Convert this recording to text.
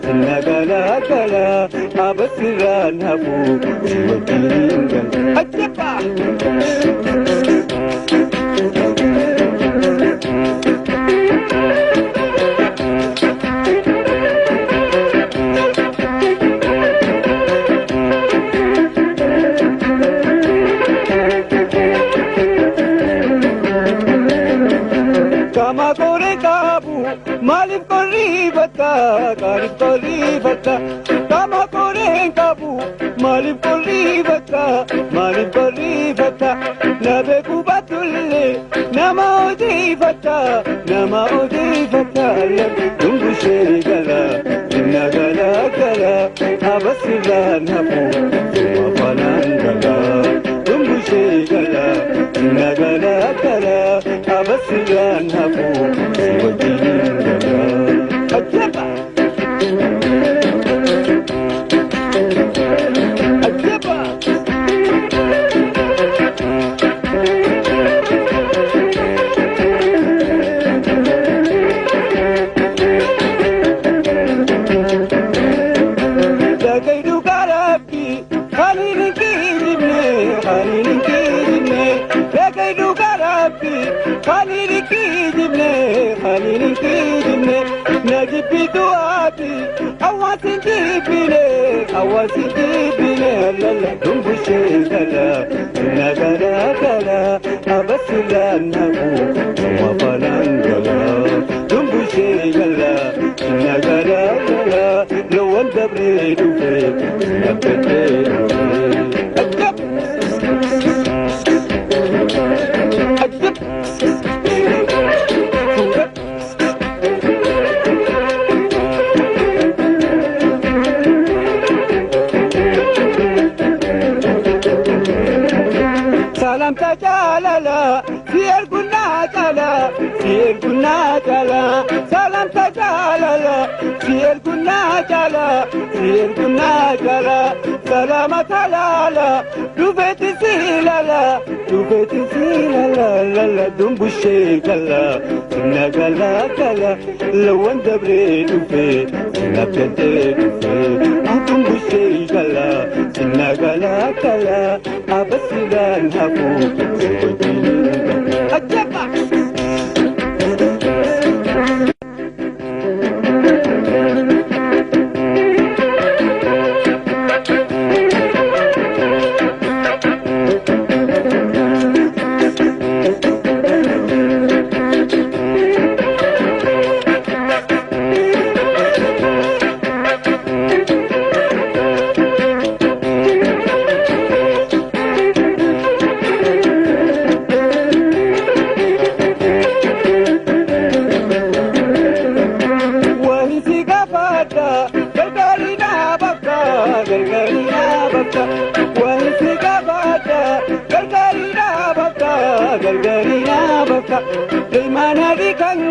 Sinna gala gala abasirraan hafu si wajjin gala. Ajjaba! Kama kore kabu malif koribata kalif koribata kama kore kabu malif koribata malif koribata nabe kubatulle nama odifata nama odifata dungu shegala inna gala gala abasiran hafu wafanangala dungu shegala inna gala gala abasiran hafu wajin gala. Ajaba! Ajaba! Dagaydu garabbi khaliin kijibne khaliin kijibne dagaydu garabbi khaliin kijibne khaliin kijibne najibitu ati awasin jibine awasin jibine lalla dumbu shegala nagara gala abasiran hafu wafanangala dumbu shegala nagara gala lawan dabre dufe nabbete ajab ajab. Salamta jaalala si ergunaa cala si ergunaa cala salamta jaalala si ergunaa cala si ergunaa cala salamata laala dhufeeti si lala dhufeeti si lala lala dumbushee gala sinna gala gala lawan dabree dhufee sinna fedhee dhufee dumbushee gala sinna gala gala abasiran hafu si wajjin ajaba. Gargaarina bakka gargaarina bakka ilmaan adii kan.